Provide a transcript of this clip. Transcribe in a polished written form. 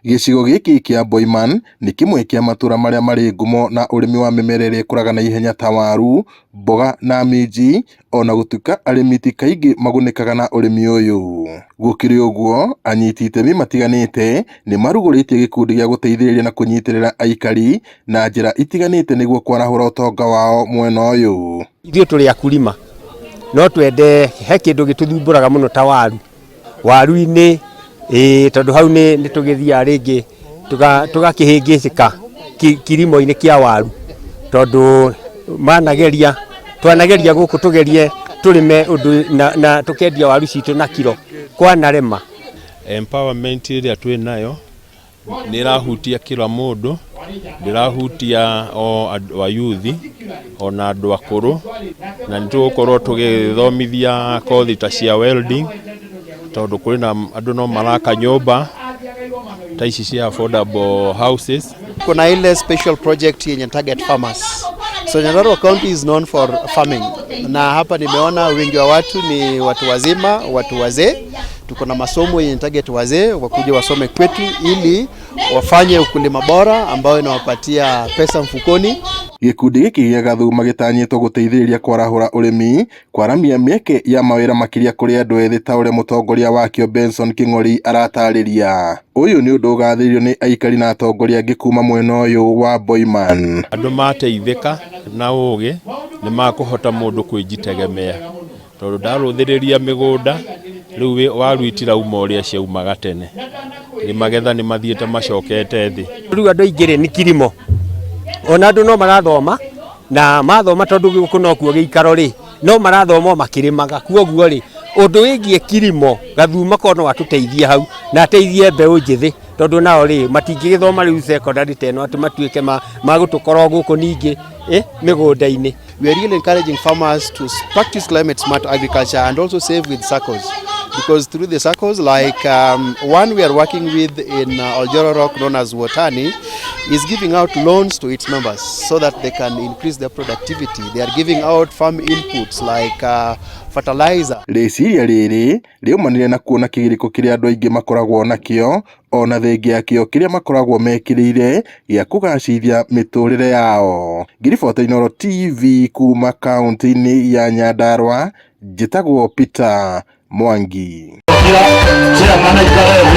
Gĩcigo gĩkĩ kĩa Boiman nĩ kĩmwe kĩa matũra marĩa marĩ ngumo na ũrĩmi wa mĩmera ĩrĩa ĩkũraga na ihenya ta waru, mboga na minji, ona gũtuĩka arĩmi ti kaingĩ magunĩkaga na ũrĩmi ũyũ. Gũkĩrĩ ũguo, anyiti itemi matiganĩte nĩ marugũrĩtie gĩkundi gĩa gũteithĩrĩria na kũnyitĩrĩra aikari na njĩra itiganĩte nĩguo kwarahũra ũtonga wao mwena ũyũ. Ithuĩ tũrĩ akulima, no twende he kĩndũ gĩtũthumbũraga mũno ta waru. Waru-inĩ, ĩĩ tondũ hau nĩ tũgĩthiaga rĩngĩ tũgakĩhĩngĩcĩka kilimo-inĩ kĩa waru, tondũ manageria, twanageria gũkũ tũgerie tũrĩme ũndũ na tũkendia waru citũ na kiro, kwanarema. Empowerment ĩrĩa twĩ nayo nĩ ĩrahutia kila mũndũ, ndĩrahutia o andũ a youth ona andũ akũrũ, na nĩ tũgũkorwo tũgĩthomithia kothi ta cia welding, tondũ kũrĩ na andũ no maraka nyũmba ta ici cia affordable houses. Kuna ile special project yenye target farmers. So Nyandarua County is known for farming. Na hapa nimeona wingi wa watu ni watu wazima, watu wazee. Tuko na masomo yenye target wazee wakuja wasome kwetu ili wafanye ukulima bora ambayo inawapatia pesa mfukoni. Gĩkundi gĩkĩ gĩa Gathuma gĩtanyĩtwo gũteithĩrĩria kwarahũra ũrĩmi, kwaramia mĩeke ya mawĩra makĩria kũrĩ andũ ethĩ ta ũrĩa mũtongoria wakĩo Benson King'ori aratarĩria. Ũyũ nĩ ũndũ ũgathĩrĩirio nĩ aikari na atongoria angĩ kuma mwena ũyũ wa Boiman. Andũ mateithĩka na ũgĩ nĩ makũhota mũndũ kwĩjitegemea, tondũ ndarũthĩrĩria mĩgũnda rĩu waru itirauma ũrĩa ciaumaga tene, nĩ magetha nĩ mathiĩte macokete thĩ. Rĩu andũ aingĩ rĩ nĩ kilimo, ona andũ no marathoma na mathoma tondũ gũkũ nokuo gĩikaro rĩ, no marathoma o makĩrĩmaga, kuoguo rĩ ũndũ wĩgiĩ kilimo Gathuma korwo no atũteithie hau na ateithie mbeũ njĩthĩ, tondũ nao rĩ matingĩgĩthoma rĩu secondary ta ĩno atĩ matuĩke magũtũkora o gũkũ ningĩ mĩgũnda-inĩ. We are really encouraging farmers to practice climate smart agriculture and also save with SACCOs, because through the SACCOs, like one we are working with in Oljororok known as Wotani, is giving out loans to its members so that they can increase their productivity. They are giving out farm inputs like fertilizer. Rĩciria rĩrĩ rĩaumanire na kuona kĩgirĩko kĩrĩa andũ aingĩ makoragwo nakĩo ona thengia ya kĩo kĩrĩa makoragwo mekĩrĩire gĩa kũgacĩrithia mĩtũrĩre yao. Ngĩribota Inooro TV kuma kaũntĩ-inĩ ya Nyandarua, njĩtagwo Peter Mwangi.